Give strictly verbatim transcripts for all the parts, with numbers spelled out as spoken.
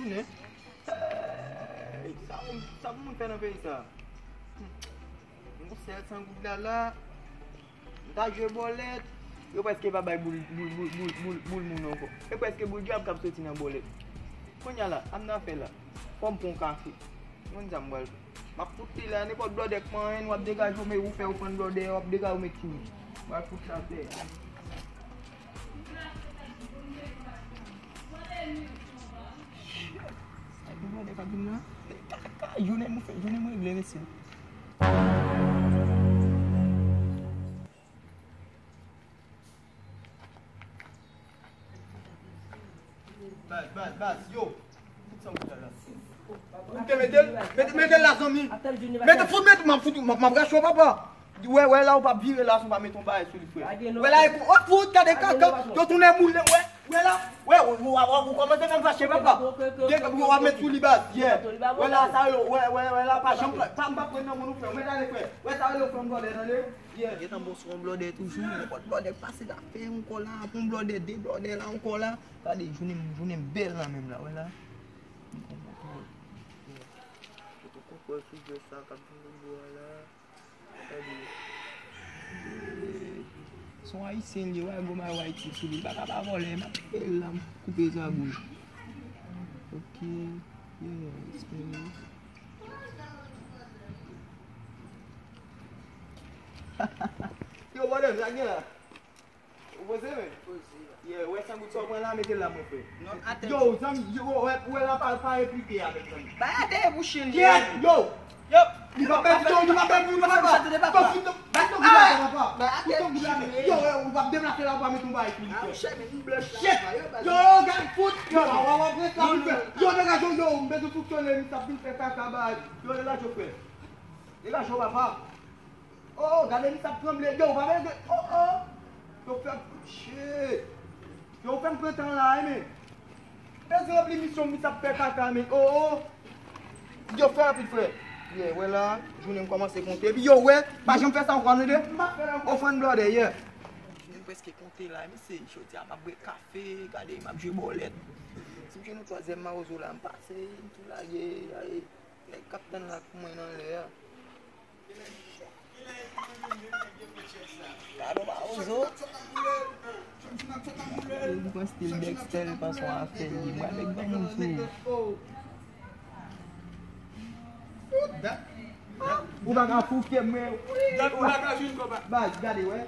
Tounen. Hey, sa moun, sa moun fè nan peyi sa? Hmm. Yon sèl san goud la la. M ta jwe bòlèt. Yo prèske pa bay boul, boul, boul, boul, boul, boul moun ankò. E prèske boul dyab k ap soti nan bòlèt. Kounye a la, sa m nan fè la? Fò m pran yon kafe. Konn sa m pral fè. M ap fout li la, nenpòt blòdè k manyen, w ap degaje w, men ou fè ofrann blòdè, w ap degaje w, met sou li. M pral fout sa atè. Sa gen blòdè k ap vin la? Kaka, jounen mwen fè, jounen mwen regle, mesye. Baz, baz, baz, yo. Kout sa ou fè la. Ou te mete l? Mete, mete l la, zanmi. Mete, fout mete, m ap fout, m ap, m ap rache w, papa. Wè, wè la, ou pa vire la, si ou pa mete yon bagay sou li, frè. Wè la, e pou, oh, fout, gade kaka. Yo tounen moule, wè, wè la. Wè, ou, ou, ou, ou kòmanse fè m fache, papa. Gen, ou ap met sou li, baz, yeah. Wè la, sa yo, wè, wè, wè la, pa janm, pa, m pa pran nan moun ou, frè. Mete ale, frè. Wè, sa yo, frè, m blòdè, tande. Yeah. Gentan bon sou yon blòdè toujou, nenpòt blòdè k pase la, fè yon kò la, yon blòdè, de blòdè la, yon kò la. Gade, jounen m, jounen m bèl la menm la, wè la. Fotokòpòl sou djòs sa k ap vin nan bò a la. Gade. Se yon ayisyen li ye, wè, gwo may wayt sou li. Li pa ka pa vòlè, m ap fè l la, m koupe zagou l. Ok, yeah, respè. Yo, bòdè, sa gen la. Ou poze, men? Poze. Yeah, wè san goud sa w pran la, mete l la, mon frè. Non, atè. Yo, zanmi, yo, wè, wè la pa, pa enplike avèk zanmi. Bay atè pou chen li. Kèt, yo! Yo! Li pa pèdi non, li pa pèdi, li pa pèdi. Yo, fout, fout, fout, fout, papa. Fout, fout, fout, papa. Yo, wè, ou pa deplase la, ou pa mete yon bagay sou li, frè. Shit! Yo, gade, fout! Yo, wa, wa, wa, près la, vin fè. Yo, degaje w, yo, m bezwen fonksyone, m t ap vin fè kaka, bay. Yo, degaje w, frè. Degaje w, papa. Oh, gade misye ap tranble. Yo, pa vle de. Oh, oh. Yo fè, shit. Yo fè m pran tan la, wi, men. Bezwen ranpli misyon misye ap fè kaka, men. Oh, oh. Yo fè rapid, frè. Yeah, wè la, jounen m kòmanse konte. Epi yo, wè, pa janm fè sa ankò, tande. Ofrann blòdè, yeah. Jounen m prèske konte la, men se jodi a m ap bwè kafe, gade, m ap jwe bòlèt. Si m jwenn yon twazyèm mawozo la, m pase, m tou lage, ay, nèg k ap tann la pou mwen nan lè a. Gade Mawozo. Li pran stil Dexter, li panse yon afè li. Mwen avèk granmoun sou ou. Ou pa ka fouke mwen. Gad, ou pa ka jwenn kòb. Baz, gade, wè.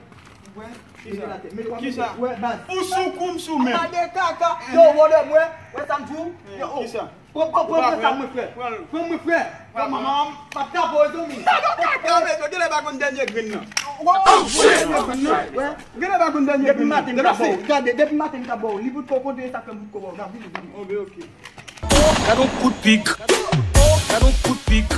Wè. Kisa? Mete atè. Mete, wè, kisa? Wè, baz. Ou sou kou, m sou men. Gade kaka. Yo, wòdè mwen. Wè sa m di w. Yo, kisa? Pran, pran, pran, pran sa mwen, frè. Pran mwen, frè. Yo, manman, m ap tape w, zanmi. Yo, men, yo, genlè pa konn dènye grenn nan. Oh, shit! Genlè pa konn dènye grenn nan. Depi maten, m t ap ba w. Gade, depi maten, m t ap ba w. Li bout kò kontinye sa fè m bout kò ba w. Gade, vini, vini. Ok, ok. Gad on kout pik. Gad on kout pik.